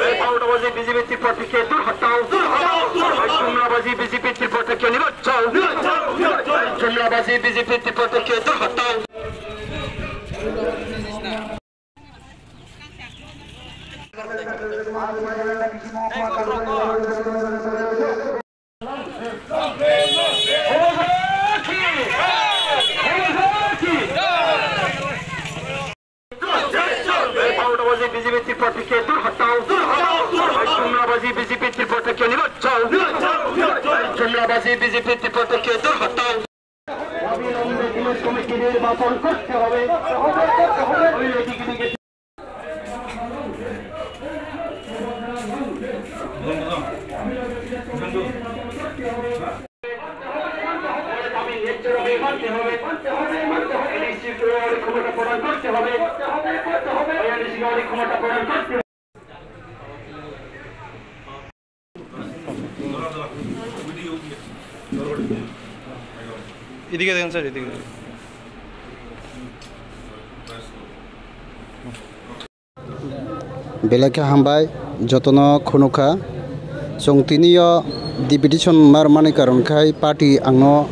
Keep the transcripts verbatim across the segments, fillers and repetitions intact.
এই পাউডারবাজি বিজেপি ত্রিপুরা থেকে দূর হটাও। এই জুমলাবাজি বিজেপি ত্রিপুরা থেকে নির্মূল হটাও। এই জুমলাবাজি বিজেপি ত্রিপুরা থেকে দূর হটাও। এই পাউডারবাজি বিজেপি ত্রিপুরা থেকে দূর হটাও। এই জুমলাবাজি বিজেপি ত্রিপুরা থেকে নির্মূল হটাও। এই জুমলাবাজি বিজেপি ত্রিপুরা থেকে দূর হটাও। অবিলম্বে পুলিশ কমিটি নির্বাচন করতে হবে। এদিকে দেখেন স্যার, এদিকে দেখেন। Belai khe hambai, jotono khunukha. Chwng tini o deputation ma rwmani karon khai party angno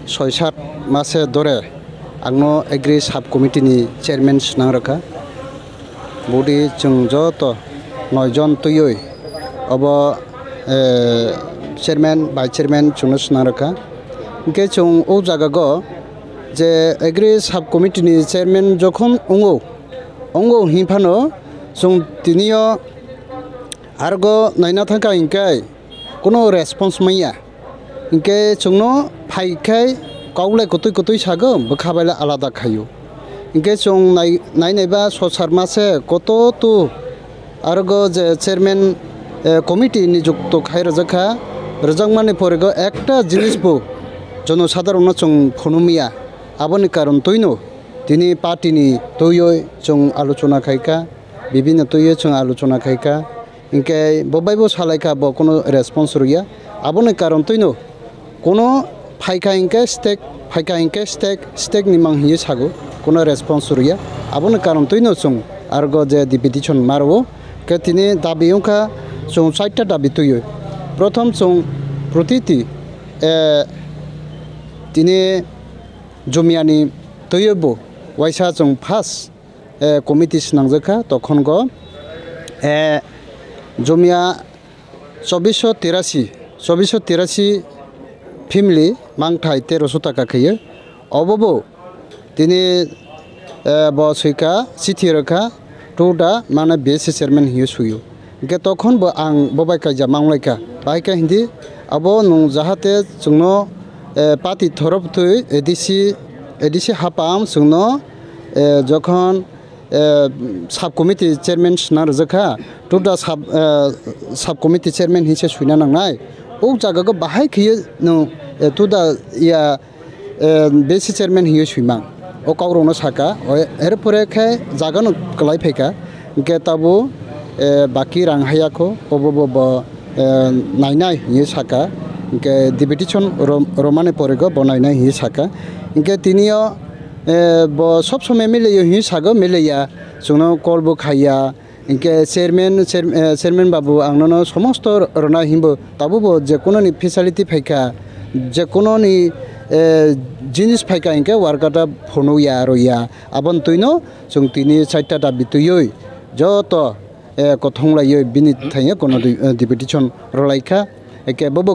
soi sat mase dore angno agri sub committee ni chairman swnam rwkha. Budi chwng joto noi jon twiwi obo, eh, chairman, vice chairman chwngno swnam rwkha. Hinkhe chwng o jagago je agri sub committee ni chairman jokhon wngo, wngo hinphano chwng tini o argo naina thangkha hinkhe kuno response manya. Hinkhe chwngno phai khai kok le kwtwi kwtwi sago, bwkha bai le alada khaio. Hinkhe chwng nai, nai naiba sosar mase koto tu argo je chairman, eh, committee nijukto khai rwjakha, rwjakmani porigo ekta jinis bo jonosadharonno chwng phunumya. Aboni karon twino tini party ni twiwi chwng alochona khaikha, bibhinno twiwi chwng alochona khaikha. Hinkhe bo bai bo salaikha, bo kuno response rwya. Aboni karon twino kuno phaikha hinkhe stake, phaikha hinkhe stake, stake ni mang hinwi sago, kuno response rwya. Aboni karon twino chwng argo je deputation ma rwo. Khe tini dabi wngkha chwng chaita dabi twiwi. Prothom chwng protiti, eh, tini Jumiyani twiwi bo waisa chwng first, eh, committee swnamjak kha, tokhongo, eh, Jumia chobbish tirasi, chobbish tirasi family mangthai teroso taka khaiwi. Obo bo tini, eh, bo swikha, chithi rwkha, to da mane B S C chairman hinwi swio. Hinkhe tokhon bo ang bo bai kaijak manglaikha. Bahai khe hindi abo nwng jahate chwngno, eh, party thorop twi A D C, A D C hapam chwngno, eh, jokhon, eh, sub committee chairman swnam rwjakha, to da sub, eh, sub committee chairman hinse swina nangnai. O jagago bahai khiye nwng, eh, to da ya eh, B C chairman hinwi swimang. O kokrokno saka, o, erpore khe jagano kwlai phaikha. Hinkhe tabuk, eh, baki rang hayakho, obo bo, bo, eh, nainai hinwi saka. Hinkhe deputation rom-, romani porigo bo nainai hinwi saka. Hinkhe tini o, eh, bo sob somoi mileyo hinwi sago, mileya. Chwngno call bo khaiya. Hinkhe chairman, chair-, eh, chairman babu ang nono somosto rwna hinbo tabukbo jekunoni facility phaikha, jekunoni, eh, jinis phaikha hinkhe worker ta phunukya rwya. Aboni twino chwng tini chaita dabi twiwi joto, eh, kothonglaiwi bini thangwi kuno di-, eh, deputation rwlaikha. Hinkhe bobo